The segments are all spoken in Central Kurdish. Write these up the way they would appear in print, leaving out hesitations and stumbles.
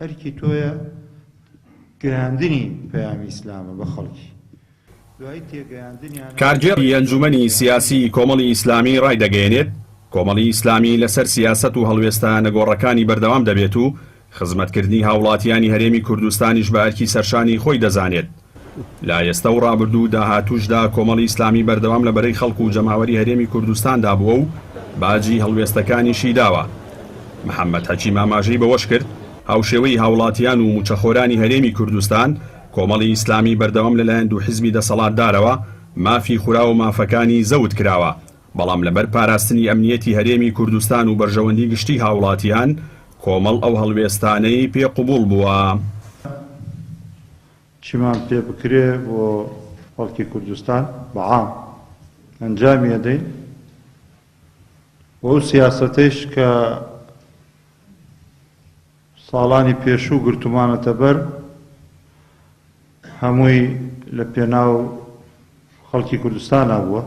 ئەرکی تۆیە گەیاندنی پەیامی ئیسلامە بە خەڵکی. دوای تێگەیاندنیانە. کارگێڕی ئەنجوومەنی سیاسیی کۆمەڵی ئیسلامی ڕایدەگەیەنێت، کۆمەڵی ئیسلامی لەسەر سیاسەت و هەڵوێستە نەگۆڕەکانی بەردەوام دەبێت و خزمەتکردنی هاوڵاتیانی هەرێمی کوردستانیش بە ئەرکی سەرشانی خۆی دەزانێت. لە ئێستە و ڕابردوو و داهاتووشدا کۆمەڵی ئیسلامی بەردەوام لە بەرەی خەڵک و جەماوەری هەرێمی کوردستاندا بووە و باجی هەڵوێستەکانیشی داوە. محەمەد حەکیم ئاماژەی بەوەشکرد، هاوشێوەی هاوڵاتیان و مووچەخۆرانی هەرێمی کوردستان، کۆمەڵی ئیسلامی بەردەوام لەلایەن دوو حیزبی دەسەڵاتدارەوە مافی خوراوە و مافەکانی زەوت کراوە، بەڵام لەبەر پاراستنی ئەمنیەتی هەرێمی کوردستان و بەرژەوەندی گشتی هاوڵاتیان، کۆمەڵ ئەو هەڵوێستانەی پێ قبوڵ بووە. چیمان پێ بکرێ بۆ خەڵکی کوردستان بە عام ئەنجامی ئەدەین و ئەو سیاسەتەیش کە ساڵانی پێشوو گرتومانەتە بەر هەمووی لە پێناو خەڵکی کوردستانا بووە.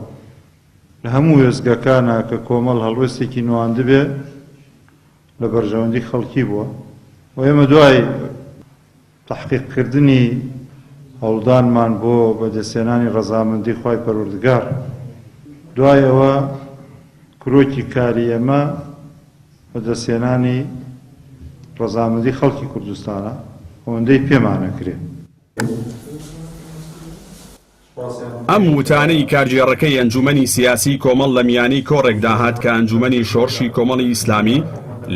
لە هەموو وێستگەکانا کە کۆمەڵ هەڵوێستێکی نواندبێ لە بەرژەوەندی خەڵکی بووە و ئێمە دوای تەحقیق کردنی هەوڵدانمان بۆ بەدەستهێنانی ڕەزامەندی خوای پەروەردگار دوای ئەوە کرۆکی کاری ئێمە بەدەستهێنانی ڕەزامەندی خەڵکی کوردستانە ئەوەندەی پێمان ئەکرێ. ئەم وتانەی کارگێڕەکەی ئەنجومەنی سیاسی کۆمەڵ لە میانەی کۆڕێکدا هات کە ئەنجومەنی شۆڕشی کۆمەڵی ئیسلامی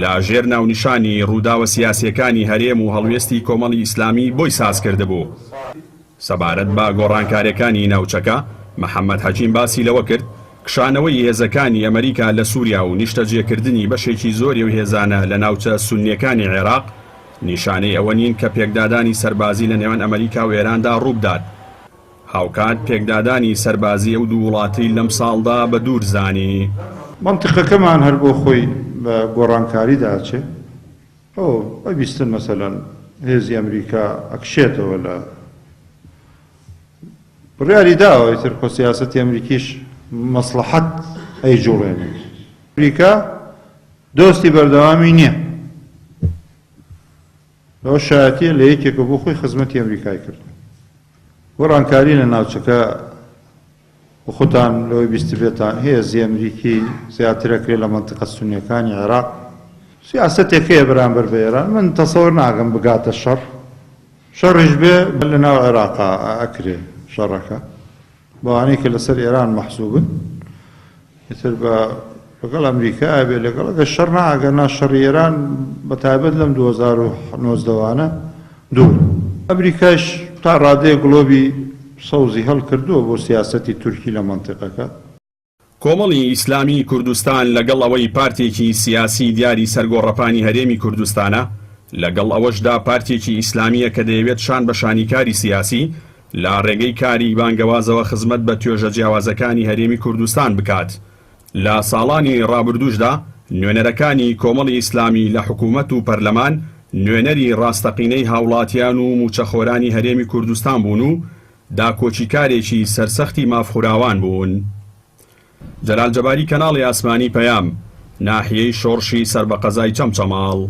لە ژێر ناونیشانی ڕووداوە سیاسیەکانی هەرێم و هەڵوێستی کۆمەڵی ئیسلامی بۆی سازکردبوو. سەبارەت بە گۆڕانکاریەکانی ناوچەکە، محەمەد حەکیم باسی لەوە کرد، کشانەوەی هێزەکانی ئەمریکا لە سوریا و نیشتەجێکردنی بەشێکی زۆری ئەو هێزانە لە ناوچە سوننیەکانی عێراق نیشانەی ئەوە نین کە پێکدادانی سەربازی لە نێوان ئەمریکا و ئێراندا ڕووبدات. هاوکات پێکدادانی سەربازی ئەو دوو وڵاتەی لەمساڵدا بە دوور زانی. مەنتیقەکەمان هەر بۆ خۆی بە گۆڕانکاریدا ئەچێ. ئەو ئەبیستن مەسەلەن هێزی ئەمریکا ئەکشێتەوە لە بڕیاری داوە ئیتر خۆ سیاسەتی ئەمریکیش مەسڵەحەت ئەیجوڵێنێ. ئەمریکا دۆستی بەردەوامی نییە. ئەوە شایەتیە لە یەکێکە بۆ خۆی خزمەتی ئەمریکای کردووە. گۆڕانکاری لە ناوچەکە و خۆتان لەوەی بیستبێتان هێزی ئەمریکی زیاتر ئەکرێ لە مەنتیقە سونیەکانی عێراق. سیاسەتێک هەیە بەرامبەر بە ئێران من تەسەور ناکەم بگاتە شەڕ. شەڕیش بێ لە ناو عێراقا ئەکرێ شەڕەکە بەوانەی کە لەسەر ئێران مەحسوبن ئیتر بە لەگەڵ ئەمریکا ئەبێ لەگەڵ ئەگەر شەڕ نا ئەگەر نا شەڕی ئێران بە تایبەت لەم 2019 وانە دوور ئەمریکاش تا ڕادەیەک گڵۆبی سەوزی هەڵکردووە بۆ سیاسەتی تورکی لە مەنتیقەکە. کۆمەڵی ئیسلامیی کوردستان لەگەڵ ئەوەی پارتێکی سیاسیی دیاری سەر گۆڕەپانی هەرێمی کوردستانە، لەگەڵ ئەوەشدا پارتێکی ئیسلامییە کە دەیەوێت شان بە شانی کاری سیاسی، لە ڕێگەی کاری بانگەوازەوە خزمەت بە توێژە جیاوازەکانی هەرێمی کوردستان بکات. لە ساڵانی ڕابردووشدا نوێنەرەکانی کۆمەڵی ئیسلامی لە حکوومەت و پەرلەمان نوێنەری ڕاستەقینەی هاوڵاتیان و مووچەخۆرانی هەرێمی کوردستان بوون و داکۆکیکارێکی سەرسەختی مافخوراوان بوون. جەلال جەباری کەناڵی ئاسمانی پەیام، ناحیەی شۆڕشی سەر بە قەزای چەمچەماڵ.